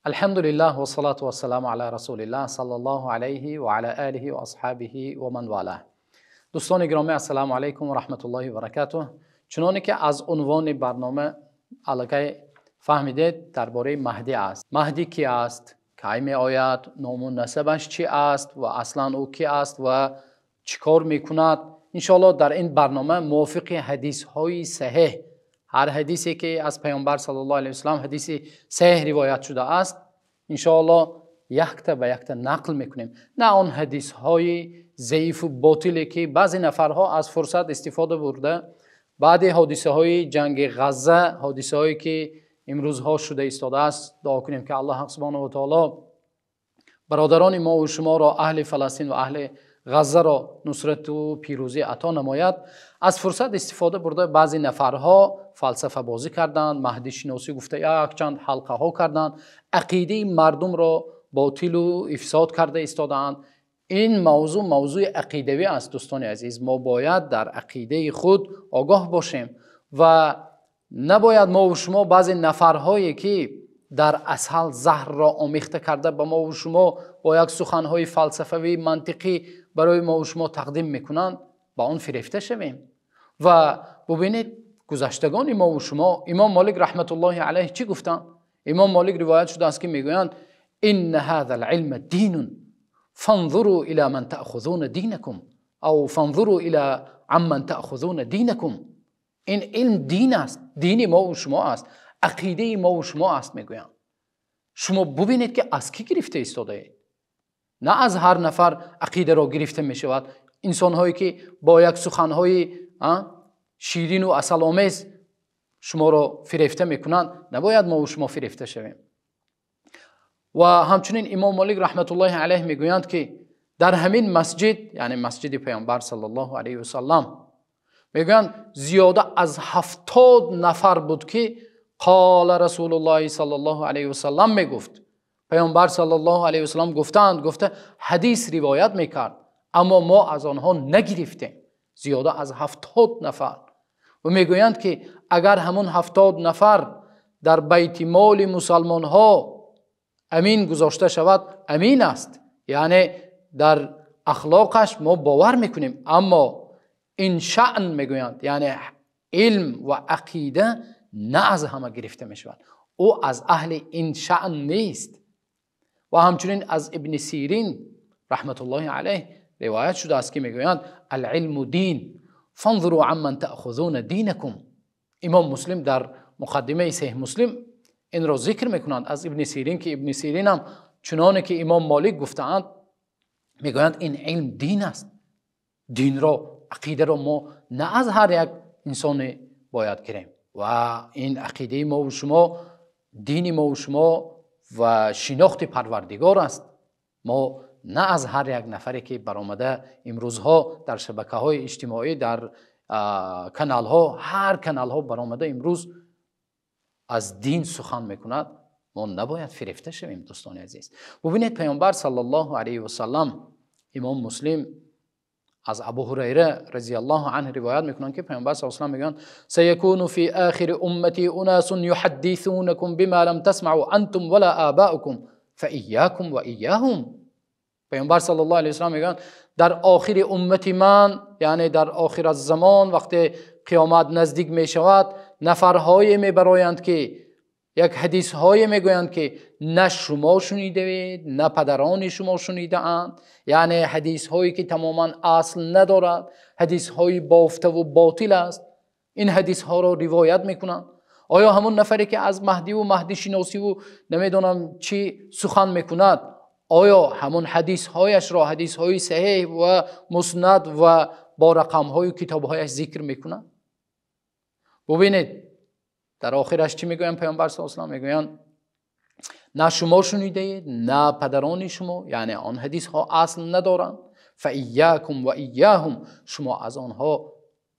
Алҳамдулиллаҳ вассалату вассаламу ала расулиллаҳ саллаллоҳу алайҳи ва ала олиҳи ва асҳобиҳи ва ман валаҳ. Дӯстони гиромӣ, ассалому алайкум ва раҳматуллоҳи ва баракатуҳ. Чуноне ки аз унвони барнома аллакай фаҳмидед, дар бораи Маҳдӣ аст. Маҳдӣ ки аст, кай меояд, ному насабаш чӣ аст ва аслан ӯ ки аст ва чӣ кор мекунад? Иншоаллоҳ дар ин барнома мувофиқи ҳадисҳои саҳеҳ, ҳар ҳадисе ки аз Пайғамбар саллаллоҳу алайҳи васаллам ҳадиси саҳеҳ ривоят шудааст, иншоаллоҳ якта ба якта нақл мекунем. На он ҳадисҳои заифу ботиле ки баъзе нафарҳо аз фурсат истифода бурда баъди ҳодисаҳои ҷанги Ғазза, ҳодисаҳое ки имрӯзҳо шуда истодааст, дуо кунем ки Аллоҳ субҳонаҳу ва таоло бародарони мо ва шуморо, аҳли Фаластин ва аҳли Ғаззаро нусрату пирӯзӣ ато намояд. Аз фурсат истифода бурда баъзе нафарҳо фалсафабозӣ карданд, маҳдишиносӣ гуфта якчанд ҳалқаҳо карданд, ақидаи мардумро ботилу ифсод карда истодаанд. Ин мавзӯъ мавзӯи ақидавӣ аст, дӯстони азиз. Мо бояд дар ақидаи худ огоҳ бошем ва набояд мо ва шумо баъзе нафарҳое ки дар асал заҳрро омехта карда ба мо ва шумо бо як суханҳои фалсафавӣ, мантиқӣ барои мо ва шумо тақдим мекунанд, ба он фирефта шавем. Ва бубинед, гузаштагони мо ва шумо, Имом Молик раҳматуллоҳи алайҳ чӣ гуфтанд? Имом Молик ривоят шудааст ки мегӯянд: инна ҳазал илма динун фанзуру ила ман таъхузуна динакум ав фанзуру ила амман таъхузуна динакум. Ин илм дин аст, дини мо ва шумо аст, ақидаи мо ва шумо аст, мегӯянд. Шумо бубинед ки аз кӣ гирифта истодаед. На аз ҳар нафар ақидаро гирифта мешавад. Инсонҳое ки бо як суханҳои ширину асаломез шуморо фирефта мекунанд, набояд мо ва шумо фирефта шавем. Ва ҳамчунин Имом Молик раҳматуллоҳи алайҳ мегӯянд ки дар ҳамин масҷид, яъне масҷиди Пайғамбар саллаллоҳу алайҳи васаллам, мегӯянд зиёда аз 70 нафар буд ки қола расулуллоҳи саллаллоҳу алайҳи васаллам мегуфт. Пайғамбар саллаллоҳу алайҳи васаллам гуфтаанд, гуфта ҳадис ривоят мекард, аммо мо аз онҳо нагирифтем. Зиёда аз 70 нафар. Ва мегӯянд ки агар ҳамон 70 нафар дар байти моли мусалмонҳо амин гузошта шавад, амин аст. Яъне дар ахлоқаш мо бовар мекунем, аммо ин шаън мегӯянд, яъне илм ва ақида на аз ҳама гирифта мешавад. Ӯ аз аҳли ин шаън нест. Ва ҳамчунин аз Ибни Сирин раҳматуллоҳи алайҳ ривоят шудааст ки мегӯянд: ал-илму дин фанзуру амман таъхузуна динакум. Имом Муслим дар муқаддимаи Саҳеҳ Муслим инро зикр мекунанд аз Ибни Сирин, ки Ибни Сирин ҳам чуноне ки Имом Молик гуфтаанд, мегӯянд ин илм дин аст. Динро, ақидаро мо на аз ҳар як инсоне бояд гирем. Ва ин ақидаи мо ва шумо, дини мо ва шумо ва шинохти Парвардигор аст. Мо на аз ҳар як нафаре ки баромада имрӯзҳо дар шабакаҳои иҷтимоӣ, дар каналҳо, ҳар каналҳо баромада имрӯз аз дин сухан мекунад, мо набояд фирефта шавем, дӯстони азиз. Бубинед, Пайғамбар саллаллоҳу алайҳи васаллам, Имом Муслим аз Абу Ҳурайра разияллоҳу анҳу ривоят мекунанд ки Пайғамбар саллаллоҳу алайҳи васаллам мегӯянд: саякуну фи охири уммати унасун юҳаддисунакум бима лам тасмау антум вала абаукум фаиякум ва ияҳум. Пайғамбар саллаллоҳу алайҳи васаллам мегӯянд дар охири уммати ман, яъне дар охир аз замон вақте қиёмат наздик мешавад, нафарҳое мебароянд ки як ҳадисҳое мегӯянд ки на шумо шунидаед, на падарони шумо шунидаанд, яъне ҳадисҳое ки тамоман асл надорад, ҳадисҳои бофтаву ботил аст. Ин ҳадисҳоро ривоят мекунанд. Оё ҳамон нафаре ки аз маҳдиву маҳдишиносиву намедонам чӣ сухан мекунад, оё ҳамон ҳадисҳояшро ҳадисҳои саҳеҳ ва муснад ва бо рақамҳою китобҳояш зикр мекунад? Бубинед, дар охираш чӣ мегӯянд Пайғамбар саллаллоҳу алайҳи васаллам? Мегӯянд на шумо шунидаед, на падарони шумо, яъне он ҳадисҳо асл надоранд. фаиякум ва ияҳум, шумо аз онҳо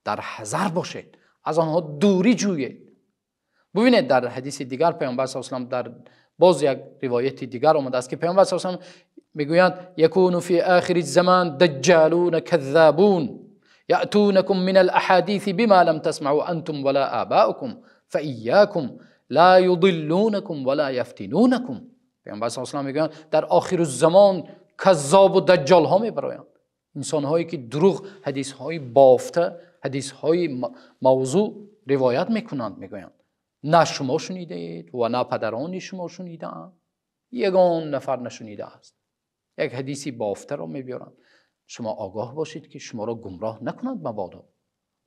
дар ҳазар бошед, аз онҳо дурӣ ҷӯед. Бубинед, дар ҳадиси дигар Пайғамбар саллаллоҳу алайҳи васаллам дар боз як ривояти дигар омадааст ки Пайғамбар саллаллоҳу алайҳи васаллам мегӯянд: якуну фи охири заман даҷҷалуна каззабун яътунакум мин алаҳадиси бима лам тасмау антум вала абаукум фаиякум ла юдиллунакум вала яфтинунакум. Паёмбар саллаллоҳу алайҳи васаллам мегӯянд дар охири замон каззоб ва даҷҷолҳо мебароянд, инсонҳое ки дурӯғ, ҳадисҳои бофта, ҳадисҳои мавзӯъ ривоят мекунанд. Мегӯянд на шумо шунидаед ва на падарони шумо шунидаанд, ягон нафар нашунидааст. Як ҳадиси бофтаро мебиёранд. Шумо огоҳ бошед ки шуморо гумроҳ накунад мабодо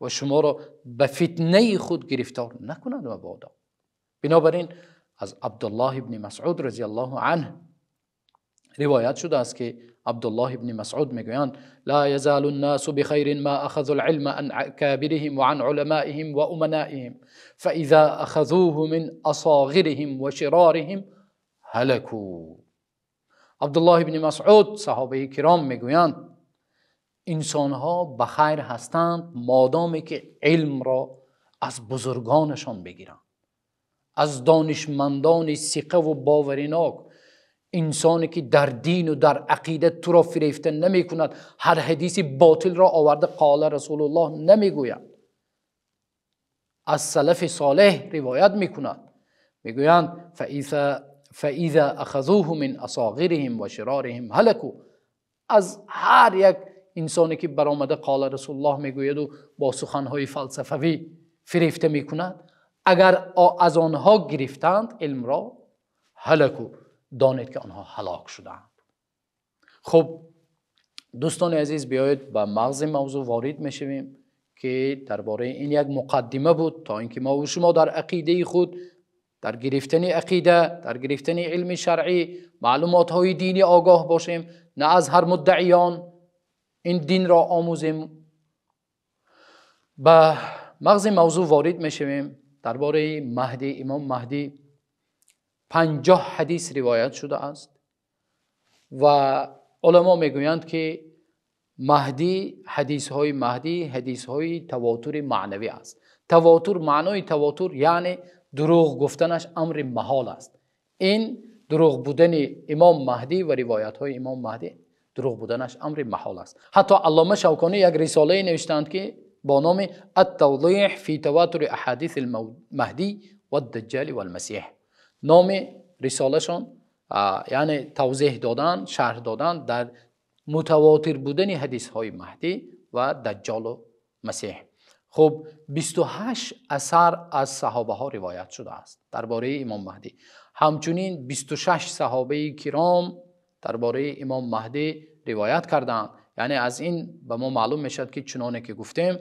ва шуморо ба фитнаи худ гирифтор накунад мабодо. Бинобар ин аз Абдуллоҳ ибни Масъуд разияллоҳу анҳу ривоят шудааст ки Абдуллоҳ ибни Масъуд мегӯянд: ла язалу н-насу бихайрин ма ахазу л-илма ан акабирихим ва ан уламаихим ва уманаихим фаиза ахазуху мин асағирихим ва широрихим ҳалаку. Абдуллоҳ ибни Масъуд саҳобаи киром мегӯянд инсонҳо ба хайр ҳастанд модоме ки илмро аз бузургонашон бигиранд, аз донишмандони сиқа ва боваринок, инсоне ки дар дину дар ақида туро фирефта намекунад, ҳар ҳадиси ботилро оварда қола расулуллоҳ намегӯяд, аз салафи солеҳ ривоят мекунад. Мегӯянд фаиза ахазуҳу мин асағирихим ва широрихим ҳалаку. Аз ҳар як инсоне ки баромада қола расулуллоҳ мегӯяду бо суханҳои фалсафавӣ фирефта мекунад, агар аз онҳо гирифтанд илмро, ҳалаку, донед ки онҳо ҳалок шудаанд. Хуб, дӯстони азиз, биёед ба мағзи мавзӯъ ворид мешавем ки дар бораи ин як муқаддима буд то инки мо ва шумо дар ақидаи худ, дар гирифтани ақида, дар гирифтани илми шаръӣ, маълумотҳои динӣ огоҳ бошем, на аз ҳар муддаиён ин динро омӯзем. Ба мағзи мавзӯъ ворид мешавем. Дар бораи Маҳдӣ, имом Маҳдӣ 50 ҳадис ривоят шудааст ва уламо мегӯянд ки Маҳдӣ, ҳадисҳои Маҳдӣ ҳадисҳои тавотури маънавӣ аст. Тавотур, маънои тавотур яъне дурӯғ гуфтанаш амри маҳол аст. Ин дурӯғ будани имом Маҳдӣ ва ривоятҳои имом Маҳдӣ дурӯғ буданаш амри маҳол аст. Ҳатто Аллома Шавконӣ як рисолае навиштаанд ки бо номи ат-тавзиҳ фи таватури аҳадис ал-Маҳдӣ вад-Даҷҷал вал-Масиҳ. Номи рисолашон яъне тавзеҳ додан, шарҳ додан дар мутавотир будани ҳадисҳои Маҳдӣ ва Даҷҷолу Масиҳ. Хуб, 28 асар аз саҳобаҳо ривоят шудааст дар бораи имом Маҳдӣ. Ҳамчунин 26 саҳобаи киром дар бораи имом Маҳдӣ ривоят кардаанд. Яъне аз ин ба мо маълум мешавад ки чуноне ки гуфтем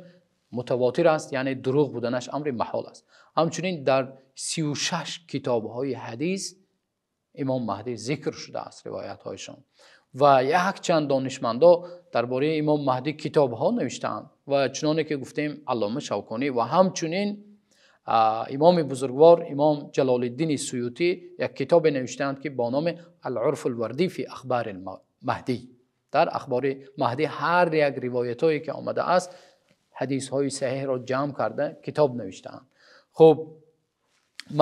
мутавотир аст, яъне дурӯғ буданаш амри маҳол аст. Ҳамчунин дар 36 китобҳои ҳадис имом Маҳдӣ зикр шудааст ривоятҳояшон ва якчанд донишмандо дар бораи имом Маҳдӣ китобҳо навиштаанд ва чуноне ки гуфтем Аллома Шавконӣ ва ҳамчунин имоми бузургвор имом Ҷалолиддини Суютӣ як китобе навиштаанд ки бо номи Ал-Урф ал-Вардӣ фи ахбар ал-Маҳдӣ. Дар ахбори Маҳдӣ ҳар як ривоятҳое ки омадааст ҳадисҳои саҳиҳро ҷамъ карда китоб навиштаанд. Хуб,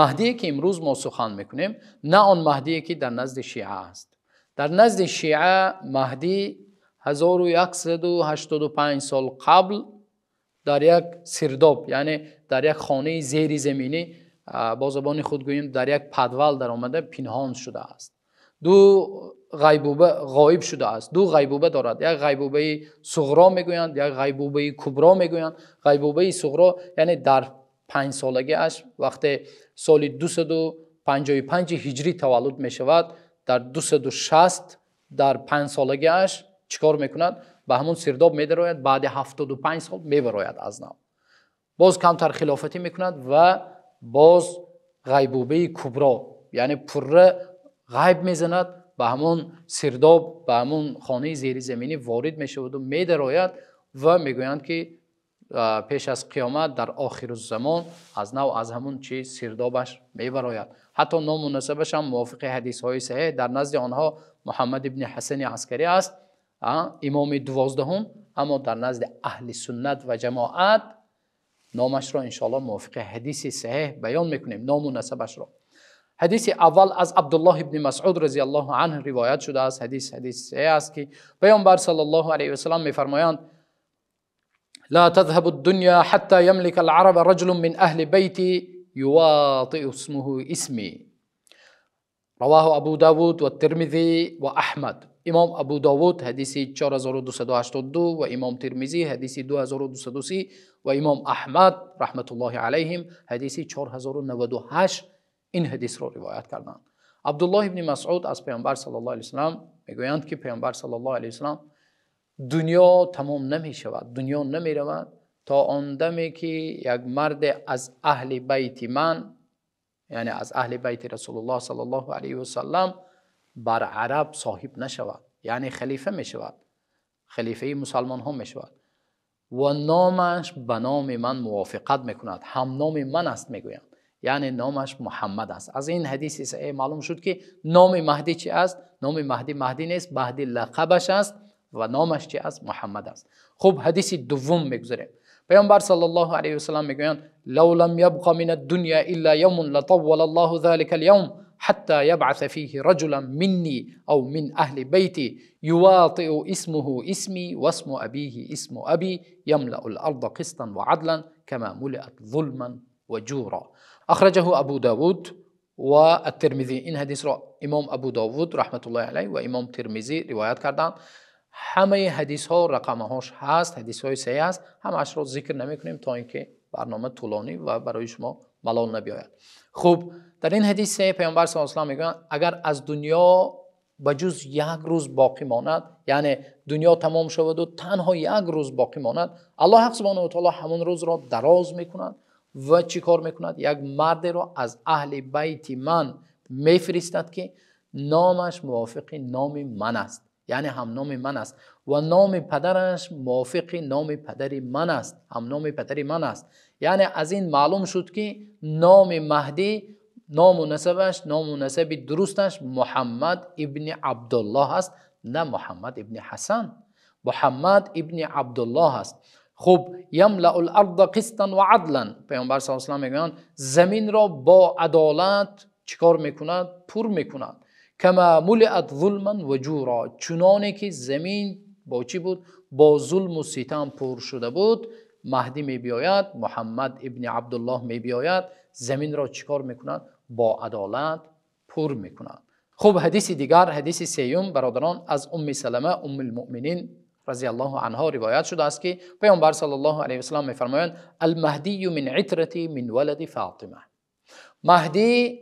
Маҳдие ки имрӯз мо сухан мекунем на он Маҳдие ки дар назди шиа аст. Дар назди шиа Маҳдӣ 1185 сол қабл дар як сирдоб, яъне дар як хонаи зеризаминӣ, бо забони худ гӯем дар як падвал даромада пинҳон шудааст. Ду ғайбуба ғоиб шудааст. Ду ғайбуба дорад. Як ғайбубаи суғро мегӯянд, як ғайбубаи кубро мегӯянд. Ғайбубаи суғро яъне дар 5 солагиаш вақте соли 255 ҳиҷрӣ таваллуд мешавад, дар 260 дар 5 солагиаш чӣ кор мекунад? Ба ҳамон сирдоб медарояд, баъди 75 сол мебарояд аз нав. Боз камтар хилофатӣ мекунад ва боз ғайбубаи кубро, яъне пурра ғайб мезанад, ба ҳамон сирдоб, ба ҳамон хонаи зеризаминӣ ворид мешаваду медарояд ва мегӯянд ки пеш аз қиёмат дар охируззамон аз нав аз ҳамон чиз сирдобаш мебарояд. Ҳатто ному насабаш ҳам мувофиқи ҳадисҳои саҳеҳ дар назди онҳо Муҳаммад ибни Ҳасани Аскарӣ аст, имоми 12, аммо дар назди аҳли суннат ва ҷамоат номашро иншоаллоҳ мувофиқи ҳадиси саҳеҳ баён мекунем, ному насабашро. Ҳадиси аввал аз Абдуллоҳ ибни Масъуд разияллоҳу анҳу ривоят шудааст. Ҳадис саҳеҳ аст ки паёмбар саллаллоҳу алайҳи васаллам мефармоянд: لا تذهب الدنيا حتى يملك العرب رجل من أهل بيتي يواطئ اسمه اسمي. رواه ابو داود والترمذي واحمد. امام ابو داود حدیث 4282 و امام ترمذی حدیث 2230 و امام احمد رحمت الله علیهم حدیث 4098 این حدیث رو روایت کردند. عبدالله ابن مسعود از پیامبر صلی الله علیه و سلم میگویند که پیامبر صلی الله علیه و سلم دنیا تمام نمی شود، دنیا نمی رود تا آن دمی که یک مرد از اهل بیت من، یعنی از اهل بیت رسول الله صلی الله علیه و سلم، بر عرب صاحب نشود، یعنی خلیفه می شود، خلیفه مسلمان ها می شود و نامش به نام من موافقت میکند، هم نام من است میگویند، یعنی نامش محمد است. از این حدیث صحیح معلوم شد که نام مهدی چی است؟ نام مهدی مهدی نیست، مهدی لقبش است و نامش چی است؟ محمد است. خب حدیث دوم میگذاریم. پیامبر صلی الله علیه و سلم میگویند لو لم يبق من الدنيا الا يوم لطول الله ذلك اليوم حتى يبعث فيه رجلا مني او من اهل بيتي يواطئ اسمه اسمي واسم ابيه اسم ابي يملأ الارض قسطا وعدلا كما ملئت ظلما وجورا. اخرجه ابو داود والترمذی. این حدیث را امام ابو داود رحمت الله علیه و امام ترمذی روایت کردند. همه حدیث ها رقم هاش هست، حدیث های صحیح است، همش رو ذکر نمی کنیم تا اینکه برنامه طولانی و برای شما ملال نبیاید. خب در این حدیث صحیح پیامبر صلی الله علیه و سلم میگن اگر از دنیا بجز یک روز باقی ماند، یعنی دنیا تمام شود و تنها یک روز باقی ماند، الله حق سبحانه و تعالی همون روز را دراز میکند و چی کار میکند؟ یک مرد را از اهل بیت من میفرستد که نامش موافق نام من است، یعنی هم نام من است و نام پدرش موافق نام پدر من است، هم نام پدر من است. یعنی از این معلوم شد که نام مهدی، نام و نسبش، نام و نسب درستش محمد ابن عبدالله است، نه محمد ابن حسن، محمد ابن عبدالله است. خب یملأ الارض قسطا و عدلا، پیامبر صلی الله علیه و سلم میگویند زمین را با عدالت چیکار میکند؟ پر میکند. کما ملئت ظلما و جورا، چنانه که زمین با چی بود؟ با ظلم و ستم پر شده بود. مهدی می بیاید، محمد ابن عبدالله می بیاید، زمین را چیکار میکند؟ با عدالت پر میکند. خب حدیث دیگر، حدیث سیوم برادران، از ام سلمه ام المؤمنین رضی الله عنها روایت شده است که پیامبر صلی الله علیه و سلم میفرمایند المهدی من عترتی من ولد فاطمه. مهدی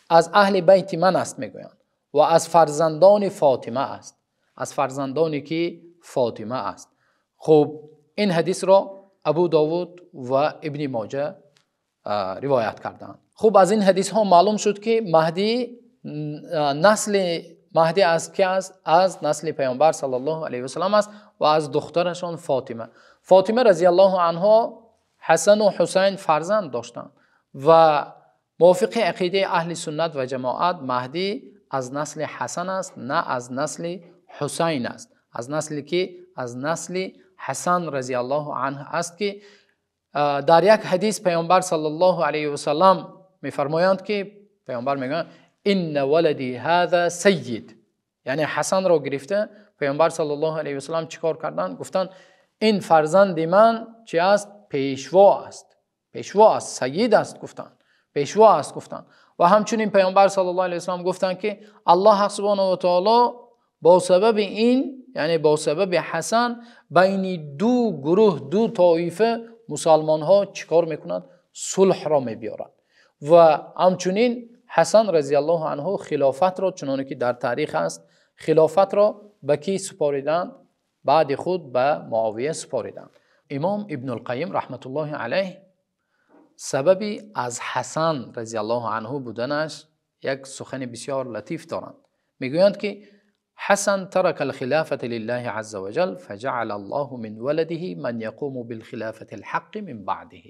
از اهل بیت من است میگویند و از فرزندان فاطمه است، از فرزندانی که فاطمه است. خب این حدیث را ابو داود و ابن ماجه روایت کردند. خب از این حدیث ها معلوم شد که مهدی نسل مهدی از کی است؟ از نسل پیامبر صلی الله علیه و سلم است و از دخترشان فاطمه. فاطمه رضی الله عنها حسن و حسین فرزند داشتند و موافق عقیده اهل سنت و جماعت مهدی از نسل حسن است، نه از نسل حسین است. از نسل که؟ از نسل حسن رضی الله عنه است که در یک حدیث پیامبر صلی الله علیه و سلم میفرمایند که پیامبر میگن ان ولدی هذا سید، یعنی حسن را گرفته پیامبر صلی الله علیه و سلم چیکار کردند؟ گفتند این فرزند من چی است؟ پیشوا است، پیشوا است، سید است گفتند، پیشوا است گفتند. و همچنین پیامبر صلی الله علیه و سلم گفتند که الله سبحانه و تعالی با سبب این، یعنی با سبب حسن، بین دو گروه، دو طایفه مسلمان ها چیکار میکنند؟ صلح را میبیارند. و همچنین حسن رضی الله عنه خلافت را، چنانکه که در تاریخ است، خلافت را به کی سپاریدند؟ بعد خود به معاویه سپاریدند. امام ابن القیم رحمت الله علیه سبب از حسن رضی الله عنه بودنش یک سخن بسیار لطیف دارند. میگویند که حسن ترك الخلافة لله عز وجل فجعل الله من ولده من يقوم بالخلافة الحق من بعده.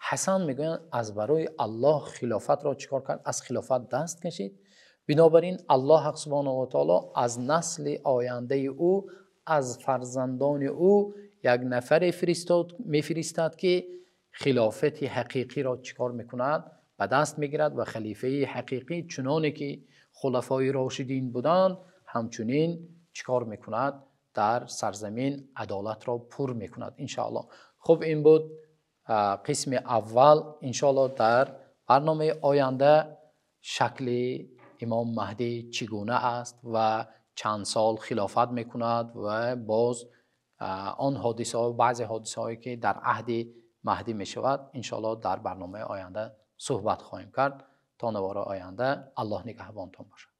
حسن میگویند از برای الله خلافت را چیکار کرد؟ از خلافت دست کشید. بنابراین الله حق سبحانه و تعالی از نسل آینده او، از فرزندان او یک نفر میفرستاد که خلافت حقیقی را چیکار میکند؟ به دست میگیرد و خلیفه حقیقی چنانه که خلفای راشدین بودند همچنین چیکار میکند؟ در سرزمین عدالت را پر میکند انشاءالله. خب این بود قسم اول. انشاءالله در برنامه آینده شکل Имом Маҳдӣ чӣ гуна аст ва чанд сол хилофат мекунад ва боз он ҳодисаҳо, баъзе ҳодисаҳое ки дар аҳди Маҳдӣ мешавад, иншооллоҳ дар барномаи оянда суҳбат хоҳем кард. То навори оянда, Аллоҳ нигаҳбонатон бошад.